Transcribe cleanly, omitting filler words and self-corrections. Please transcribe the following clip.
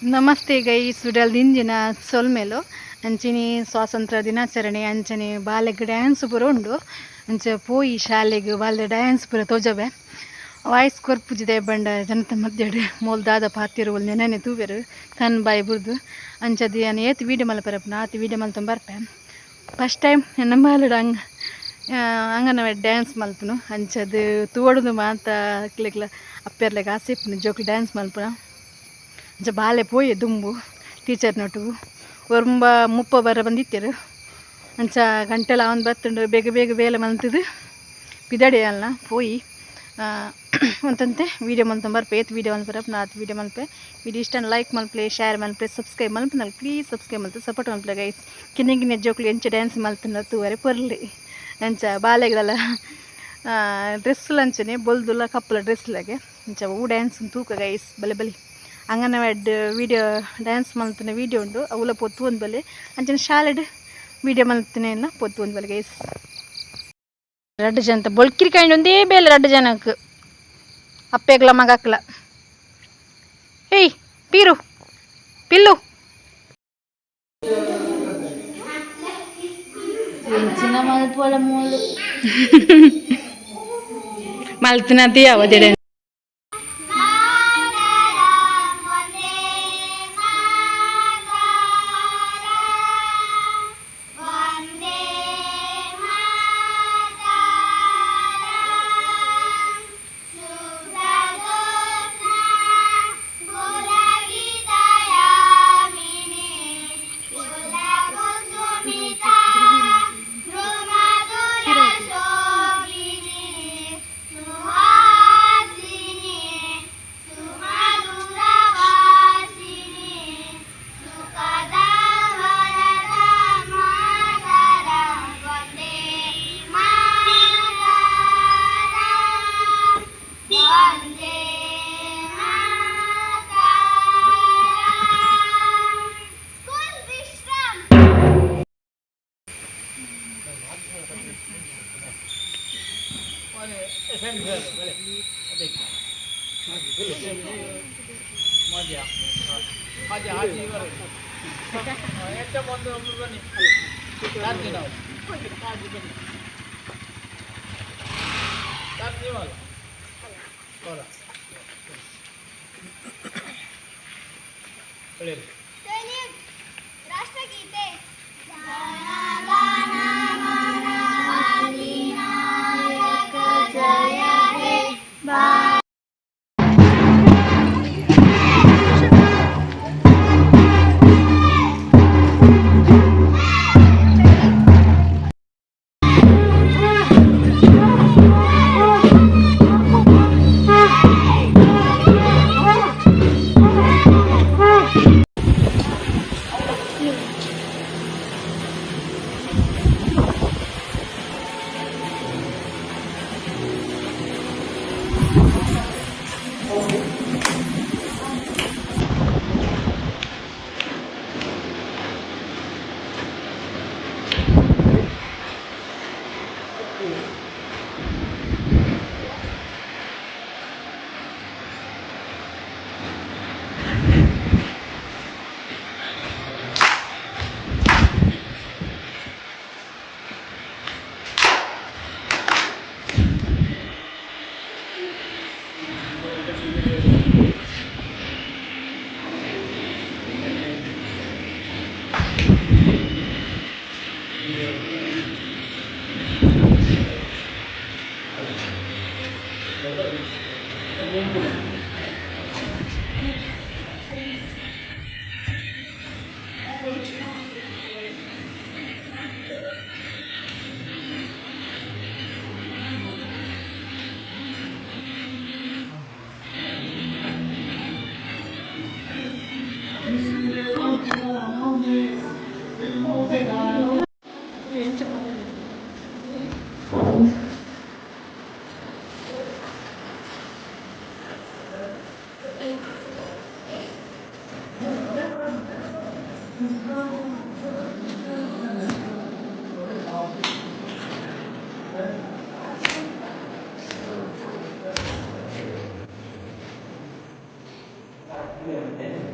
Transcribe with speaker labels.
Speaker 1: Namaste guys, ಉಡಲ್ ದಿಂಜಿನ ಸೊಲ್ಮೆಲು. ಅಂಚಿನಿ ಸ್ವಾತಂತ್ರ್ಯ ದಿನಾಚರಣೆ ಅಂಚನೆ ಬಾಲೆಗ್ ಡ್ಯಾನ್ಸ್ ಪೂರ ಉಂಡು. ಅಂಚ ಪೋಯಿ ಶಾಲೆಗ್ ಬಾಲೆ ಡ್ಯಾನ್ಸ್ ಪೂರ ತೋಜವೆ. ವಾಯ್ಸ್ ಕೊರ್ಪುಜಿದೆ ಬಂಡ ಜನತ ಮಧ್ಯಡ್ ಮೋಲ್ ದಾದ ಪಾತೆರು ನೆನನೆ ತೂವೆರು ಕಣ್ ಬಾಯಿ ಬುರ್ದು. ಅಂಚದ ಯಾನ್ ಏತ್ ವೀಡಿಯೋ ಮಲ್ಪರಪುನ ಆತ್ ವೀಡಿಯೋ ಮಲ್ತೊಂದು ಬರ್ಪೆ. ಫಸ್ಟ್ ಟೈಮ್ ಎನ್ನ ಬಾಲೆಡ್ ಅಂಗ ಅಂಗನವಾಡಿ ಡ್ಯಾನ್ಸ್ ಮಲ್ಪುನು. ಅಂಚದ ತೂವೊಡುಂದು ಮಾತ ಅಕ್ಲೆಗ್ಲ ಅಪ್ಪೆರ್ಲೆಗ್ ಆಸೆ ಇಪ್ಪುನು ಜೋಕುಲು ಡ್ಯಾನ್ಸ್ ಮಲ್ಪುನ. ಅಂಚ ಬಾಲೆ ಪೋಯೆ ದುಂಬು ಟೀಚರ್ ನೊಟ್ಟುಗು ಒರ್ಂಬ 30 ಬರ ಬಂದಿತ್ತೆರು. ಅಂಚ ಗಂಟೆಲ ಆವೊಂದು ಬತ್ತುಂಡು. ಬೇಗ ಬೇಗ ಬೇಲೆ ಮಲ್ತುದು ಪಿದಡೆ ಅಲ್ನ ಪೋಯಿ ಒಂತಂತೆ ವೀಡಿಯೋ ಮಲ್ತೊಂದು ಬರ್ಪೆ. ಏತ್ ವೀಡಿಯೋ ಮಲ್ಪರಪುನ ಆತ್ ವೀಡಿಯೋ ಮಲ್ಪೆ. ವೀಡಿಯೋ ಇಷ್ಟ ಲೈಕ್ ಮಲ್ಪಲೆ, ಶೇರ್ ಮಲ್ಪಲೆ, ಸಬ್ಸ್ಕ್ರೈಬ್ ಮಲ್ಪುನಲ್ ಪ್ಲೀಸ್ ಸಬ್ಸ್ಕ್ರೈಬ್ ಮಲ್ತು ಸಪೋರ್ಟ್ ಮಲ್ಪಲೆ ಗೈಸ್. ಕಿನ್ನಿ ಕಿನ್ನಿ ಜೋಕುಲು ಎಂಚ ಡ್ಯಾನ್ಸ್ ಮಲ್ತುಂಡ ತೂವರೆ ಪೊರ್ಲಿ. ಅಂಚ ಬಾಲೆಗ್ಲಲ ಡ್ರೆಸ್ ಅಂಚನೆ ಬೊಲ್ದುಲ ಕಪ್ಪುಲ ಡ್ರೆಸ್ ಲಗೆ. ಅಂಚ ಅವು ಡ್ಯಾನ್ಸ್ ತೂಕ ಗೈಸ್, ಬಲೆ ಬಲೆ. ಅಂಗನವಾಡಿ ವೀಡಿಯೋ ಡ್ಯಾನ್ಸ್ ಮಲ್ತಿನ ವೀಡಿಯೋ ಉಂಡು, ಅವುಲ ಪೊತ್ತು ಒಂದು ಬಲೆ. ಅಂಚನೆ ಶಾಲೆಡ್ ವೀಡಿಯೋ ಮಲ್ತಿನ ಪೊತ್ತು ಒಂದು ಬಲೆ ಗೈಸ್. ರಡ್ಡು ಜನ ಬೊಲ್ಕಿರಿ ಕಾಂಡ್ ಒಂದೇ ಬೇಲೆ ರಡ್ಡು ಜನಕ್ಕೆ ಅಪ್ಪೆಗ್ಲ ಮಗಕ್ಲ. ಏಯ್ ಪೀರು ಪಿಲ್ಲು.
Speaker 2: ಎಂಚಿನ ಮಲ್ಪೊಲ ಮೂಲು.
Speaker 1: ಮಲ್ತಿನ ಅವಧಿಡೆ.
Speaker 3: ರಾಷ್ಟ್ರಗೀತೆ.
Speaker 4: Yeah.